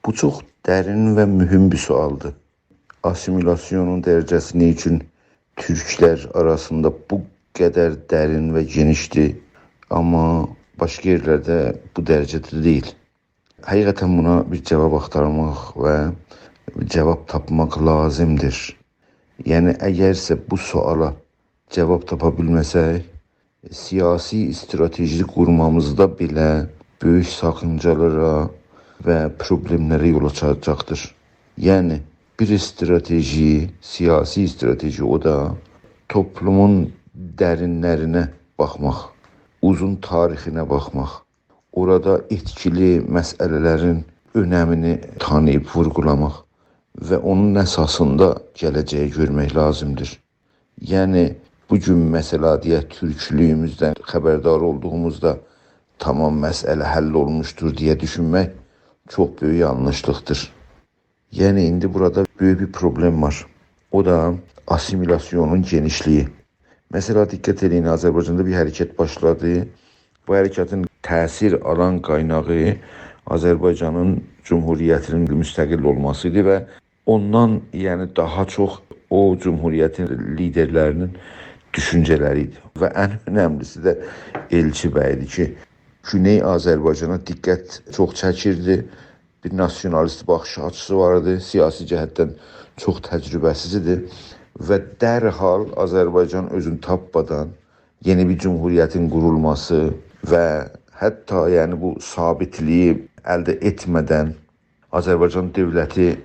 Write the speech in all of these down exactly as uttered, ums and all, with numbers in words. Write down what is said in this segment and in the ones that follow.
بو چوخ درین و مهم بیر سؤالدیر. آسیمیلاسیونون درجه‌سی نه اوچون تورکلر آراسیندا بو قدر درین و گئنیشدیر، آمما باشقا یئرلرده بو درجه‌ده دئییل؟ حقیقتاً بونا بیر جواب آختارماق و جواب تاپماق لازیمدیر. یعنی، اگرسه بو سؤالا جواب تاپا بیلمه‌سک، سیاسی استراتژی قورمامیزدا بئله بؤیوک ساخینجالارا و پروبلئملره یول آچاجاقدیر. یعنی، بیر استراتژی، سیاسی استراتژی، او دا توپلومون درینلرینه باخماق، اوزون تاریخینه باخماق، اورادا ائتکیلی مسئله‌لرین اؤنمینی تانیییب وورغولاماق و اونون اساسیندا گله‌جه‌یی گؤرمک لازیمدیر. یعنی، بو گون، مثلا، دئیک، تورکلویوموزدن خبردار اولدوغوموزدا تمام مسئله حل اولموشدور دئیه دوشونمک چوخ بؤیوک یانلیشلیقدیر. یعنی، ایندی بورادا بؤیوک بیر پروبلئم وار. او دا آسیمیلاسیونون گئنیشلیگی. مثلا، دقت ائله‌یین، آذربایجاندا بیر حرکت باشلادی. بو حرکتین تأثیر آلان قایناغی آذربایجانین جمهوریتینین مستقل اولماسی ایدی و اوندان، یعنی، داها چوخ او جمهوریتین لیدرلرینین دوشونجه‌لری ایدی. و ان اؤنملیسی ده ائلچی بی ایدی کی، گونئی آذربایجانا دقت چوخ چکیردی. بیر ناسیونالیست باخیش آچیسی وار ایدی، سیاسی جهتدن چوخ تجربه‌سیز ایدی و درحال آذربایجان اؤزونو تاپمادان یئنی بیر جمهوریتین قورولماسی و حتی، یعنی، بو ثابتلیگی الده ائتمه‌دن آذربایجان دؤولتی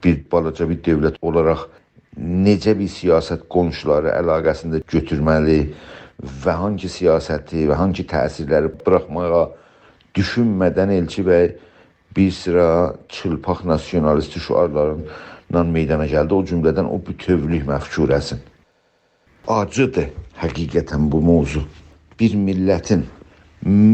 بیر بالاجا بیر دؤولت اولاراق نئجه بیر سیاست قونشولاری علاقه‌سینده گؤتورمه‌لی و هانگی سیاستی و هانگی تأثیرلری بوراخماغا دوشونمه‌دن ائلچی بی بیر سیرا چیلپاق ناسیونالیستی شعارلارینان میدانا گلدی. او جمله‌دن او بوتؤولوک مفکوره‌سین. آجیدیر حقیقتاً بو موضوع. بیر میللتین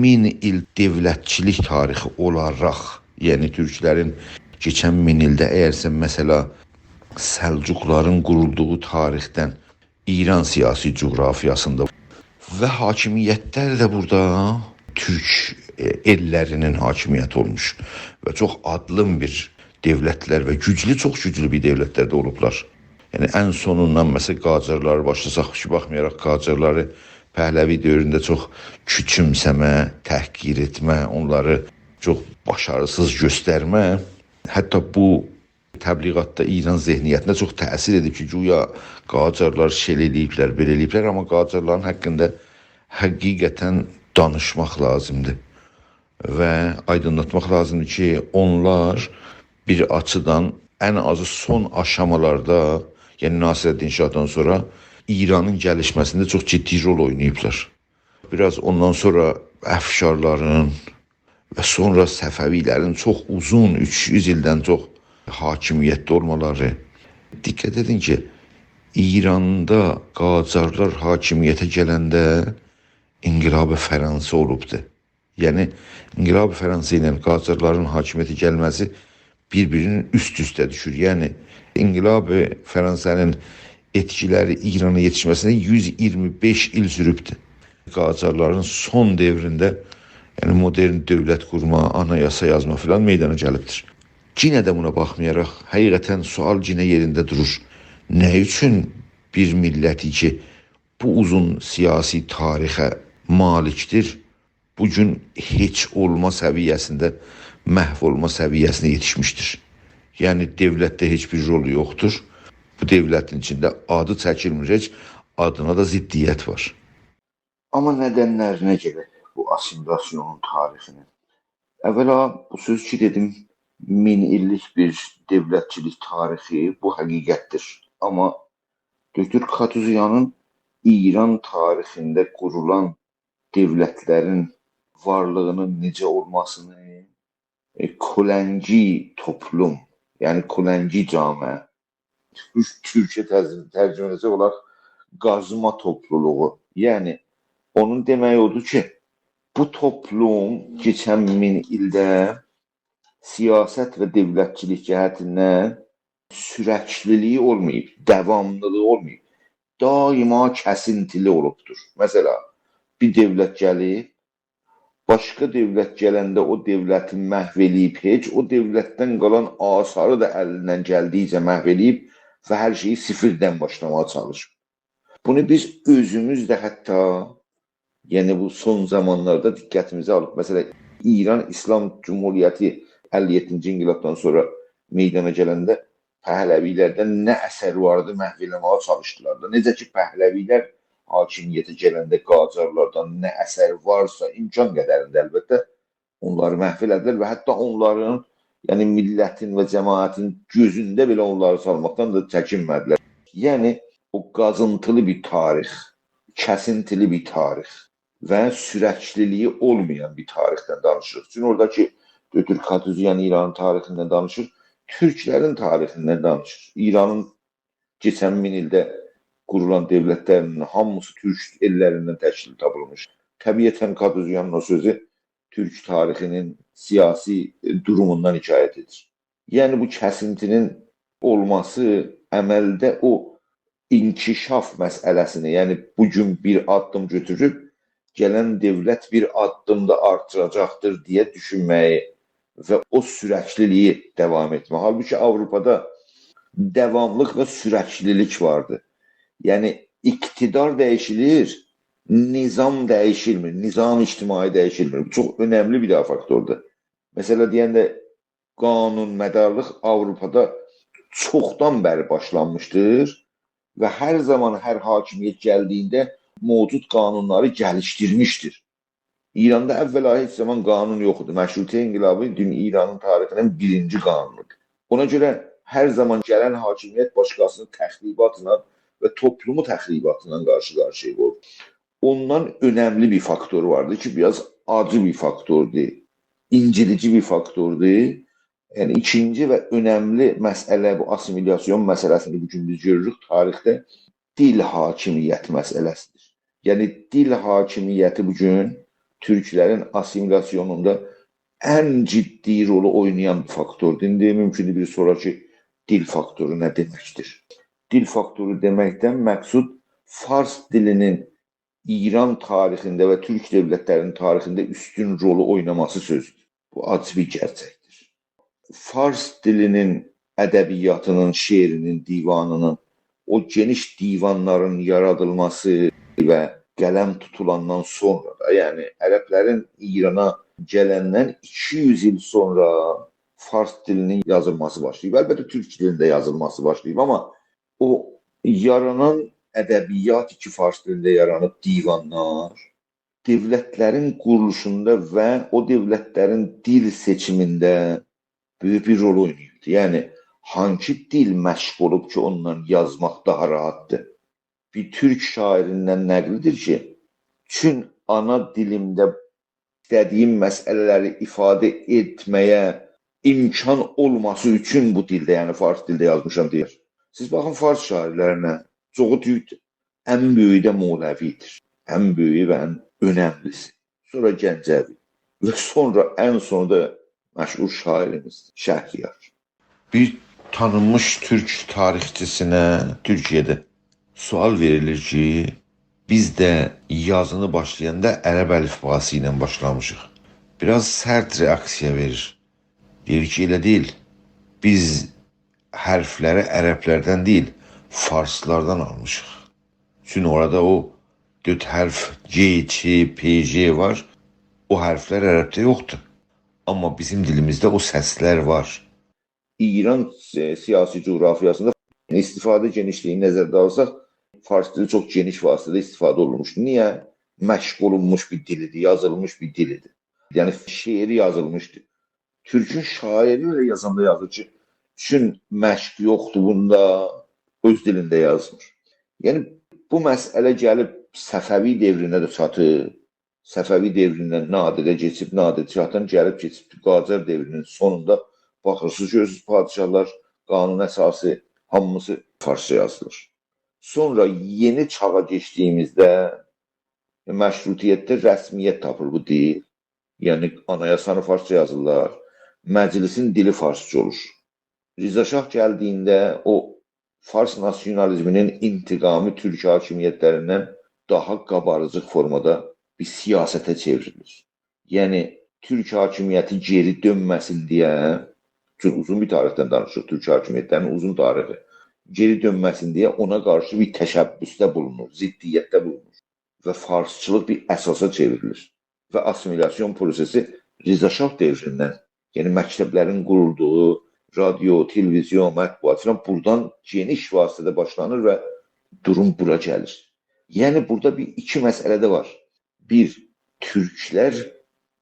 مین ایل دؤولتچیلیک تاریخی اولاراق، یعنی تورکلرین کئچن مین ایلده، اگرسه، مثلا، سلجوقلارین قورولدوغو تاریخدن ایران سیاسی جغرافیاسیندا و حاکمیتلر ده بورادا تورک، ائ، ائللرینین حاکمیتی اولموش و چوخ آدلیم بیر دؤولتلر و گوجلو، چوخ گوجلو بیر دؤولتلر ده اولوبلار. یعنی، ان سونوندان، مثلا، قاجارلاری باشلاساق کی، باخمایاراق قاجارلاری پهلوی دؤورونده چوخ کوچومسه‌مه، تحقیر ائتمه، اونلاری چوخ باشاریسیز گؤسترمه، حتی بو تبلیغاتدا ایران ذهنیتینه چوخ تأثیر ائدیب کی، گویا قاجارلار شئیله ائله‌ییبلر، بئله ائله‌ییبلر، آمما قاجارلارین حاقیندا حقیقتاً دانیشماق لازیمدیر و آیدینلاتماق لازیمدیر کی، اونلار بیر آچیدان ان آزی سون آشامالاردا، یعنی ناصرالدین شاهدان سونرا ایرانین گلیشمه‌سینده چوخ جدی رول اویناییبلار. بیر آز اوندان سونرا افشارلارین و سونرا صفوی‌لرین چوخ اوزون، اوچ یوز ایلدن چوخ حاکمیتده اولمالاری. دقت ائدین کی، ایراندا قاجارلار حاکمیته گلنده انقلاب فرانسه اولوبدو. یعنی، انقلاب فرانسه ایله قاجارلارین حاکمیته گلمه‌سی بیر-بیرینین اوست-اوسته دوشور. یعنی، انقلاب فرانسه‌نین ائتکیلری ایرانا یئتیشمه‌سینه یوز اییرمی بئش ایل سوروبدور. قاجارلارین سون دؤورونده، یعنی، مدرن دؤولت قورما، آنایاسا یازما فلان میدانا گلیبدیر. یئنه ده بونا باخمایاراق، حقیقتاً سؤال یئنه یئرینده دورور. نه اوچون بیر میللتی کی، بو اوزون سیاسی تاریخه مالیکدیر، بو گون هئچ اولما سویه‌سینده، محو اولما سویه‌سینه یئتیشمیشدیر. یعنی، دؤولتده هئچ بیر رولو یوخدور. بو دؤولتین ایچینده آدی چکیلمیر هئچ، آدینا دا ضدیت وار. آمما ندنلرینه گلک بو آسیمیلاسیونون تاریخینین. اولا، بو سؤز کی دئدیم، مین ایللیک بیر دؤولتچیلیک تاریخی، بو حقیقتدیر. آمما دوکتور کاتوزیانین ایران تاریخینده قورولان دؤولتلرین وارلیغینین نئجه اولماسینی، ائ، کلنگی توپلوم، یعنی کلنگی جامعه، تورک-، تورکجه تز-، ترجمه ائله‌سک اولار قازما توپلولوغو. یعنی اونون دئمه‌یی اودور کی، بو توپلوم کئچن مین ایلده سیاست و دؤولتچیلیک جهتیندن سورکلیلیگی اولماییب، داواملیلیغی اولماییب. دائما کسینتیلی اولوبدور. مثلا، بیر دؤولت گلیب، باشقا دؤولت گلنده او دؤولتی محو ائله‌ییب هئچ، او دؤولتدن قالان آثاری دا الیندن گلدیگیجه محو ائله‌ییب و هر شئیی صفردن باشلاماغا چالیشیب. بونو بیز اؤزوموز ده حتی، یعنی بو سون زامانلاردا دقتیمیزه آلیب، مثلا، ایران ایسلام جمهوریتی اللی یئددینجی انقلابدان سونرا میدانا گلنده پهلوی‌لردن نه اثر واردی، محو ائله‌مه‌یه چالیشدیلار دا. نئجه کی، پهلوی‌لر حاکمیته گلنده قاجارلاردان نه اثر وارسا، امکان قدرینده البته، اونلاری محو ائله‌دیلر و حتی اونلارین، یعنی میللتین و جماعتین گؤزونده بئله اونلاری سالماقدان دا چکینمه‌دیلر. یعنی او قازینتیلی بیر تاریخ، کسینتیلی بیر تاریخ و سورکلی‌لیگی اولمایان بیر تاریخدن دانیشیریق. چونکی اورادا کی، گؤتور کاتوزیان ایرانین تاریخیندن دانیشیر، تورکلرین تاریخیندن دانیشیر. ایرانین کئچن مین ایلده قورولان دؤولتلرین هامیسی تورک ائللریندن تشکیل تاپیلمیش. طبیعتا کاتوزیانین او سؤزو تورک تاریخی‌نین سیاسی، ائ، دوروموندان حکایت ائدیر. یعنی بو کسینتی‌نین اولماسی عملده او انکشاف مسئله‌سینی، یعنی بو گون بیر آددیم گؤتوروب، گلن دؤولت بیر آددیم دا آرتیراجاقدیر دئیه دوشونمه‌یی و او سورکلی‌لیگی داوام ائتمه. حالبوکی آوروپادا داواملیق و سورکلی‌لیک واردی. یعنی اقتدار دییشیلیر، نظام دییشیلمیر، نظام اجتماعی دییشیلمیر. بو چوخ اؤنملی بیر داها فاکتوردور. مثلا، دئینده قانون‌مدارلیق آوروپادا چوخدان بری باشلانمیشدیر و هر زامان هر حاکمیت گلدیگینده موجود قانونلاری گلیشدیرمیشدیر. ایراندا اولا هئچ زامان قانون یوخ ایدی. مشروطه انقلابی دون ایرانین تاریخی‌نین بیرینجی قانونودور. اونا گؤره هر زامان گلن حاکمیت باشقاسینین تخریباتلا و توپلومو تخریباتلا قارشی-قارشییا قویور. اوندان اؤنملی بیر فاکتور واردی کی، بیر آز آجی بیر فاکتوردور، اینجیدیجی بیر فاکتوردور. یعنی، ایکینجی و اؤنملی مسئله، بو آسیمیلاسیون مسئله‌سینی بو گون بیز گؤروروک تاریخده، دیل حاکمیتی مسئله‌سیدیر. یعنی، دیل حاکمیتی بو گون تورکلرین آسیمیلاسیونوندا ان جدی رولو اوینایان بیر فاکتوردور. ایندی مومکوندور بیری سورار کی، دیل فاکتورو نه دئمکدیر؟ دیل فاکتورو دئمکدن مقصود فارس دیلی‌نین ایران تاریخینده و تورک دؤولتلری‌نین تاریخینده اوستون رولو اویناماسی سؤزودور. بو آجی بیر گئرچکدیر. فارس دیلی‌نین ادبیاتی‌نین، شعری‌نین، دیوانی‌نین، او گئنیش دیوانلارین یارادیلماسی و قلم توتولاندان سونرا دا، یعنی عربلرین ایرانا گلندن ایکی یوز ایل سونرا فارس دیلی‌نین یازیلماسی باشلاییب. البته، تورک دیلینده یازیلماسی باشلاییب، آمما او یارانان ادبیات کی، فارس دیلینده یارانیب، دیوانلار، دؤولتلرین قورولوشوندا و او دؤولتلرین دیل سئچیمینده بؤیوک بیر رول اویناییردی. یعنی، هانسی دیل مشق اولوب کی، اوندان یازماق داها راحتدیر؟ بیر تورک شاعیریندن نقلیدیر کی، «چون آنا دیلیمده ایسته‌دیگیم مسئله‌لری ایفاده ائتمه‌یه امکان اولماسی اوچون بو دیلده، یعنی فارس دیلده یازمیشام» دئییر. سیز باخین فارس شاعیرلرینه، چوخو تورکدور. ان بؤیویو ده مولوی‌دیر. ان بؤیویو و ان اؤنملی‌سی. سونرا گنجوی. و سونرا، ان سوندا مشهور شاعیریمیز شهریار. بیر تانینمیش تورک تاریخچی‌سینه تورکیه‌ده سؤال وئریلیر کی، بیز ده یازینی باشلایاندا عرب الیفباسی ایله باشلامیشیق. بیر آز سرت رئاکسیا وئریر. دئییر کی، ائله دئییل. بیز حرفلری عربلردن دئییل، فارسلاردان آلمیشیق. چونکی اورادا او دؤرد حرف گ، چ، پ، ژ وار. او حرفلر عربده یوخدور. آمما بیزیم دیلیمیزده او سسلر وار. ایران سی-، سیاسی جغرافیاسیندا استفاده گئنیشلیگینی نظرده آلساق، فارس دیلی چوخ گئنیش وسعتده استفاده اولونموشدور. نییه؟ مشق اولونموش بیر دیلیدیر، یازیلمیش بیر دیلیدیر. یعنی، شعری یازیلمیشدیر. تورکون شاعیری ائله یازاندا یازیر کی، چون مشق یوخدور بوندا، اؤز دیلینده یازمیر. یعنی، بو مسئله گلیب صفوی دؤورونه ده چاتیر. صفوی دؤوروندن نادره کئچیب، نادر شاهدان گلیب کئچیب قاجار دؤورونون سونوندا باخیرسینیز، گؤرورسونوز، پادشاهلار، قانون اساسی، هامیسی فارسجا یازیلیر. سونرا یئنی چاغا کئچدیگیمیزده مشروطیتده رسمیت تاپیر بو دیل. یعنی، آنایاسانی فارسجا یازیرلار، مجلسین دیلی فارسجا اولور. رضا شاه گلدیگینده او فارس ناسیونالیزمینین انتقامی تورک حاکمیتلریندن داها قاباریجیق فورمادا بیر سیاسته چئوریلیر. یعنی، تورک حاکمیتی گئری دؤنمه‌سین دئیه، چونکی اوزون بیر تاریخدن دانیشیریق، تورک حاکمیتلرینین اوزون تاریخی، گئری دؤنمه‌سین دئیه اونا قارشی بیر تشبثده بولونور، ضدیتده بولونور و فارسچیلیق بیر اساسا چئوریلیر. و آسیمیلاسیون پروسه‌سی رضا شاه دؤوریندن، یعنی مکتبلرین قورولدوغو، رادیو، تلویزیون، مطبوعات فلان بورادان گئنیش واسطه‌ده باشلانیر و دوروم بورا گلیر. یعنی بورادا بیر ایکی مسئله ده وار. بیر، تورکلر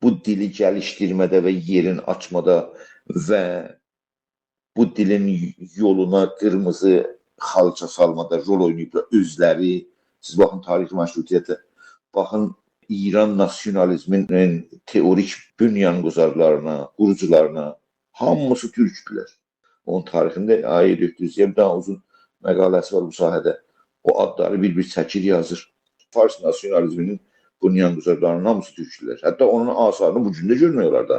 بو دیلی گلیشدیرمه‌ده و یئرین آچمادا و بو دیلین یولونا قیرمیزی خالچا سالمادا رول اویناییبلار اؤزلری. سیز باخین تاریخ مشروطیته، باخین ایران ناسیونالیزمینین تئوریک بنیانگذارلارینا، قوروجولارینا، هامیسی تورکدولر. اونون تاریخینده آقای دکتر ضیاء بیر دانا اوزون مقاله‌سی وار بو ساحه‌ده. او آدلاری بیر-بیر چکیر، یازیر. فارس ناسیونالیزمینین بنیانگذارلاری‌نین هامیسی تورکدولر. حتی اونون آثارینی بو گون ده گؤرمک اولار دا.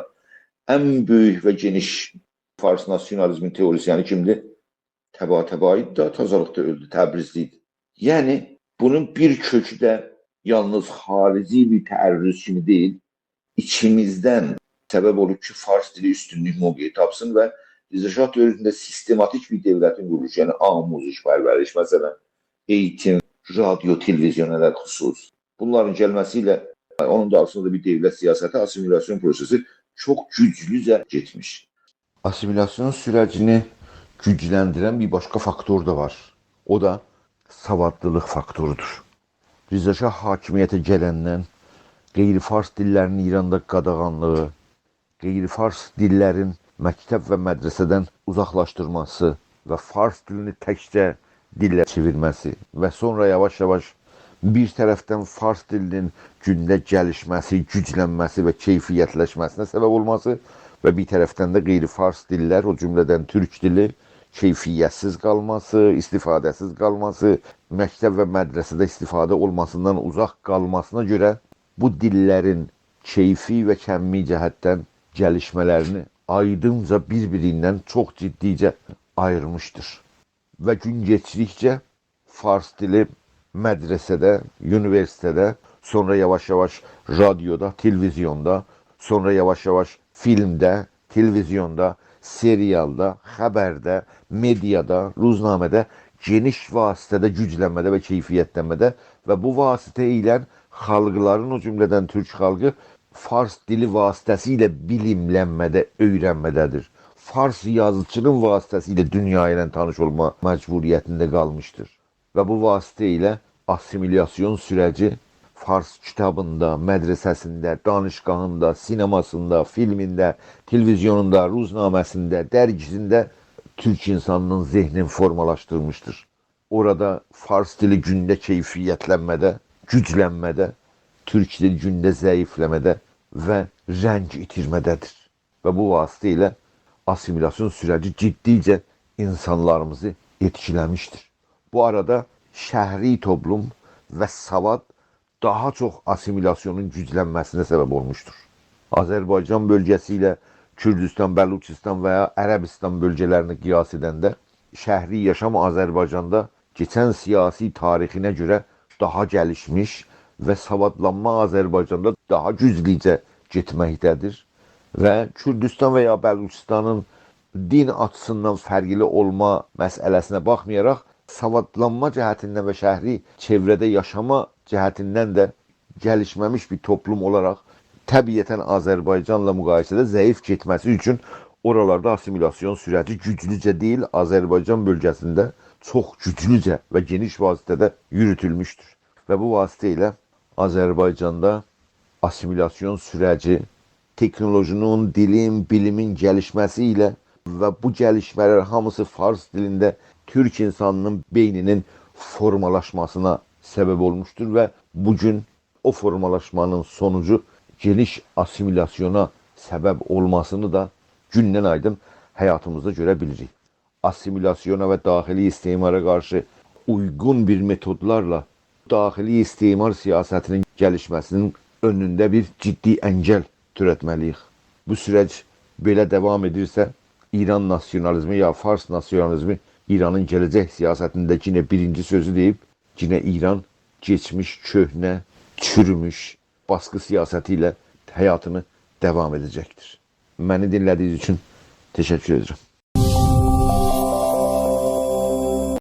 ان بؤیوک و گئنیش فارس ناسیونالیزمین تئوریسیانی کیمدیر؟ طباطبایی دا تازالیقدا اؤلدو، تبریزلی ایدی. یعنی، بونون بیر کؤکو ده یالنیز خاریجی بیر تعرض کیمی دئییل، ایچیمیزدن سبب اولوب کی، فارس دیلی اوستونلوک موقعی تاپسین و رضا شاه دؤورونده سیستماتیک بیر دؤولتین قورولوشو، یعنی آموزش، پرورش، مثلا، ائییتیم، رادیو، تلویزیون علی‌الخصوص. بونلارین گلمه‌سی ایله اونون دا آلتیندا بیر دؤولت سیاستی، آسیمیلاسیون پروسه‌سی چوخ گوجلوجه گئتمیش. آسیمیلاسیون سوره‌جینی گوجلندیرن بیر باشقا فاکتور دا وار. او دا سوادلیلیق فاکتورودور. رضا شاه حاکمیته گلندن غیر فارس دیللرینین ایراندا قاداغانلیغی، غیر فارس دیللرین مکتب و مدرسه‌دن اوزاقلاشدیرماسی و فارس دیلینی تکجه دیله چئویرمه‌سی و سونرا یاواش-یاواش بیر طرفدن فارس دیلینین گونده گلیشمه‌سی، گوجلنمه‌سی و کیفیتلشمه‌سینه سبب اولماسی و بیر طرفدن ده غیر فارس دیللر، او جمله‌دن تورک دیلی کیفیتسیز قالماسی، استفاده‌سیز قالماسی، مکتب و مدرسه‌ده استفاده اولماسیندان اوزاق قالماسینا گؤره بو دیللرین کیفی و کمی جهتدن گلیشمه‌لرینی آیدینجا بیر-بیریندن چوخ جدیجه آییرمیشدیر. و گون کئچدیکجه فارس دیلی مدرسه‌ده، اونیوئرسیتئتده، سونرا یاواش-یاواش رادیودا، تلویزیوندا، سونرا یاواش-یاواش فیلمده، تلویزیوندا، سریالدا، خبرده، مئدیادا، روزنامه‌ده گئنیش واسطه‌ده گوجلنمه‌ده و کیفیتلنمه‌ده و بو واسطه ایله خالقلارین، او جمله‌دن تورک خالقی، فارس دیلی واسطه‌سیله بیلیملنمه‌ده، اؤیرنمه‌ده‌دیر. فارس یازیچینین واسطه‌سیله دونیا ایله تانیش اولما مجبوریتینده قالمیشدیر. و بو واسطه ایله آسیمیلاسیون سوره‌جی فارس کیتابیندا، مدرسه‌سینده، دانشگاهیندا، سینماسیندا، فیلمینده، تلویزیونوندا، روزنامه‌سینده، درگیسینده تورک اینسانینین ذهنین فورمالاشدیرمیشدیر. اورادا فارس دیلی گونده کیفیتلنمه‌ده، گوجلنمه‌ده، تورک دیلی گونده ضعیفله‌مه‌ده و رنگ ایتیرمه‌ده‌دیر. و بو واسطه ایله آسیمیلاسیون سوره‌جی جدیجه اینسانلاریمیزی ائتکیله‌میشدیر. بو آرادا شهری توپلوم و سواد داها چوخ آسیمیلاسیونون گوجلنمه‌سینه سبب اولموشدور. آذربایجان بؤلگه‌سی ایله کوردوستان، بلوچیستان و یا عربیستان بؤلگه‌لرینی قیاس ائدنده شهری یاشام آذربایجاندا کئچن سیاسی تاریخینه گؤره داها گلیشمیش و سوادلانما آذربایجاندا داها گوجلوجه گئتمکده‌دیر. و کوردوستان و یا بلوچیستانین دین آچیسیندان فرقلی اولما مسئله‌سینه باخمایاراق، سوادلانما جهتیندن و شهری چئوره‌ده یاشاما جهتیندن ده گلیشمه‌میش بیر توپلوم اولاراق طبیعتاً آذربایجانلا مقایسه‌ده ضعیف گئتمه‌سی اوچون اورالاردا آسیمیلاسیون سوره‌جی گوجلوجه دئییل، آذربایجان بؤلگه‌سینده چوخ گوجلوجه و گئنیش واسطه‌ده یوروتولموشدور. و بو واسطه ایله آذربایجاندا آسیمیلاسیون سوره‌جی تکنولوژی‌نین، دیلین، بیلیمین گلیشمه‌سی ایله و بو گلیشمه‌لر هامیسی فارس دیلینده تورک اینسانینین بئینینین فورمالاشماسینا سبب اولموشدور و بو گون او فورمالاشمانین سونوجو گئنیش آسیمیلاسیونا سبب اولماسینی دا گوندن آیدین حیاتیمیزدا گؤره بیلیریک. آسیمیلاسیونا و داخلی استعمارا قارشی اویغون بیر متودلارلا داخلی استعمار سیاستینین گلیشمه‌سینین اؤنونده بیر جدی انگل تؤرتمه‌لی‌ییک. بو سورج بئله داوام ائدیرسه، ایران ناسیونالیزمی یا فارس ناسیونالیزمی ایرانین گله‌جک سیاستینده یئنه بیرینجی سؤزو دئییب، یئنه ایران کئچمیش، کؤهنه، چوروموش، باسقی سیاستی ایله حیاتینی داوام ائده‌جکدیر. منی دینله‌دیگینیز اوچون تشکر ائدیرم.